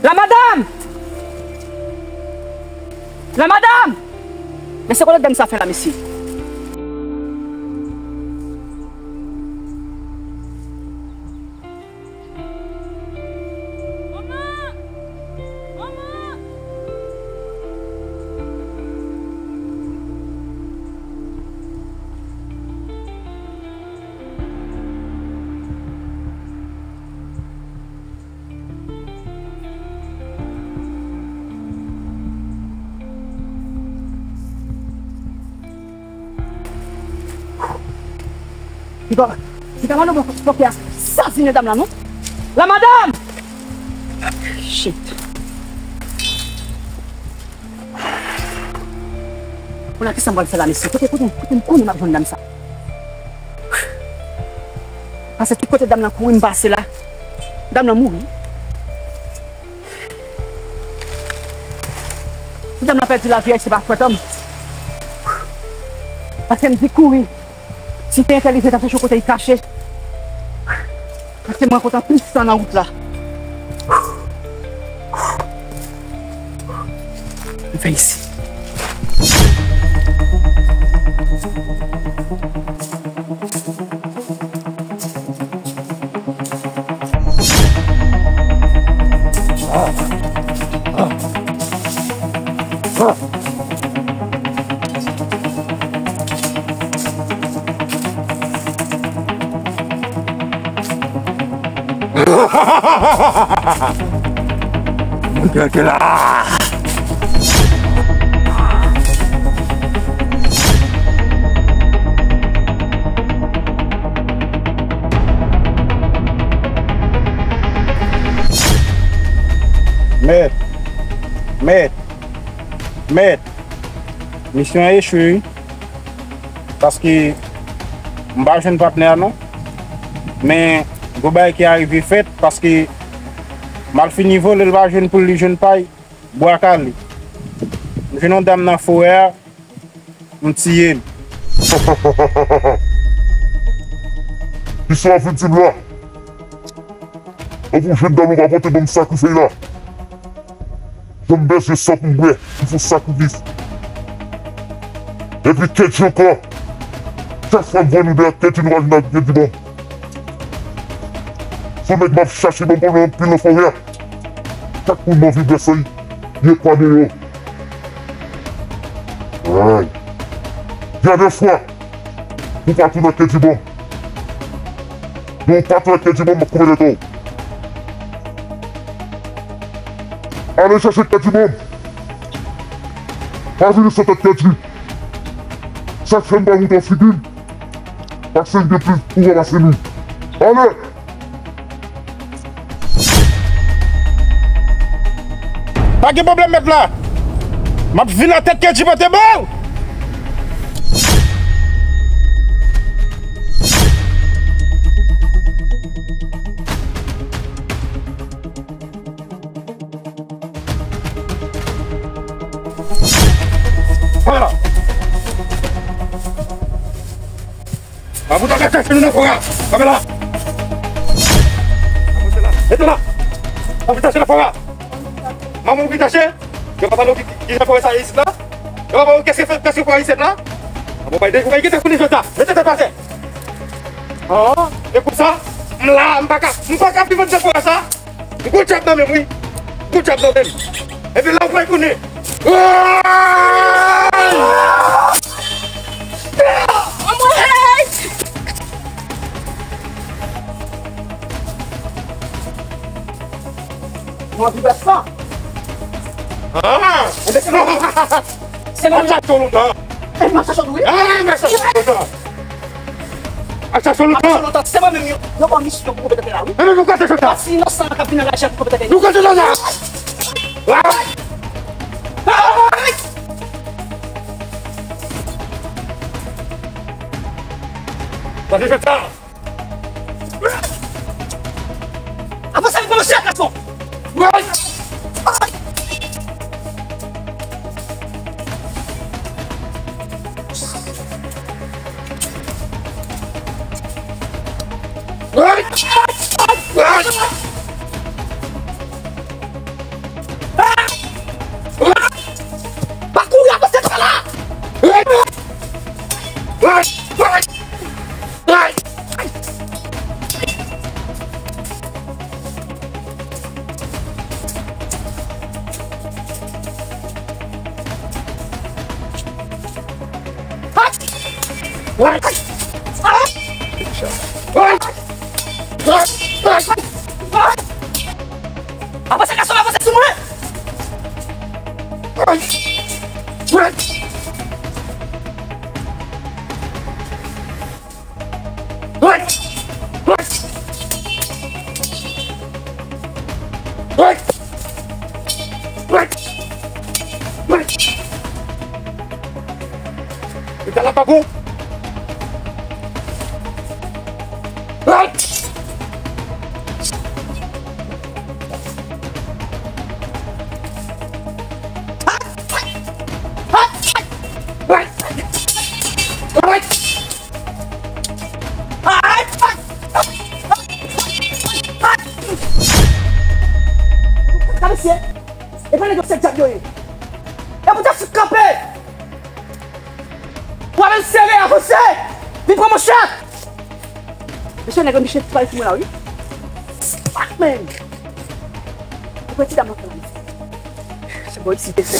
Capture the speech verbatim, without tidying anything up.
Lamadam! Lamadam! Men se kote dam sa fè la, mesye? Piga, piga, mano, fòkè a sazinen dam la, non? Lamadam! Shit. Kounye a, kisa m pral fè la, mesye? Kote, kote, kote m konnen m ap jwenn dam sa? Paske tout kote dam nan kouri, m pase la. Dam nan mouri. Si dam nan pèdi lavi a, se pa fòt an m. Paske m di kouri. Si te entèlijan, ta chèche yon kote l kache. Paske m rankontre anpil san nan wout la. M fè isi. Mwen kite la. Mèt, mèt, mèt, misyon an echwe, wi. Paske m pa jwenn patnè a non. Men gwo bagay ki arive fèt paske m al fini vole, l pa jwenn poul, li jwenn pay, bwa kale. M jwenn yon dam nan forè a, m tiye l. Kisa w ap vin di m la? Epi w jwenn dam ou pa pote ban m sakrifye la. Jan m bezwen san pou m bwè, m fè sakrifis. Epi Kedji ankò. Chak fwa m vwè nou deyò Kedji, nou pa jwenn ak Kedji ban m. Se yon nèg m ap chache ban m pwoblèm anpil nan forè a. Chak moun m anvi bwè san li, li epanye yo. Ay. Dènye fwa, ou pa tounen ak Kedji ban m. Non, ou pa tounen ak Kedji ban m, m ap koupe tèt ou. Ale chache Kedji ban m. Pa vini san tèt Kedji. Sa k fè m pa moute an figi l. Paske m gen plis pouvwa pase li. Ale! Pa gen pwoblèm, mèt la. M ap vin an tèt ke Djip te ba w. Kanpe la. Mwen pou ta chache nou nan fora. Kanpe la. Mete la. Mwen pou ta chache nan fora. Mwen pou ta chache. Yo pa pale ki, ki, ki jan fò sa isit la. Yo pa pale kèske fè, kèske fò isit la. Bon, bay de, bay de konnen jodi a. Mete tèt atè. Ah, e konsa, m la, m pa ka, m pa ka viv anndan fò sa. Gwo djab nan men m, wi. Gwo djab nan men m. Epi la, ou pral konnen. Woy! Anmwey! Mwen anvi bèt sa. Ah! Enben, se mwen. Se mwen. Ap chache w lontan. E m ap chache w tou, wi. Ah, m ap chache w lontan. Ap chache w lontan. Ap chache w lontan. Se mwen menm yo, yo ban misyon pou konpetante la, wi. Enben, nou kase chòt la. Pati inosan an k ap vin anraje pou konpetante. Nou kase chòt la. Ah! Ah! Kase chòt la. Avanse avèk mwen, mesye, gason! Pa kouri, avanse konsa la! Avanse, gason, avanse sou mwen! Ou ta la pa bon. Gade mesye, e pa nèg yo se djab yo ye. E pou ta fout kanpe. Pwa menm sere, avanse. Vin pran manchèt. Mesye, nèg yo miche ti pale sou mwen la, wi. Fuck, man. Ou wè ti dam nan fè la, mesye. Se bò isi te fè.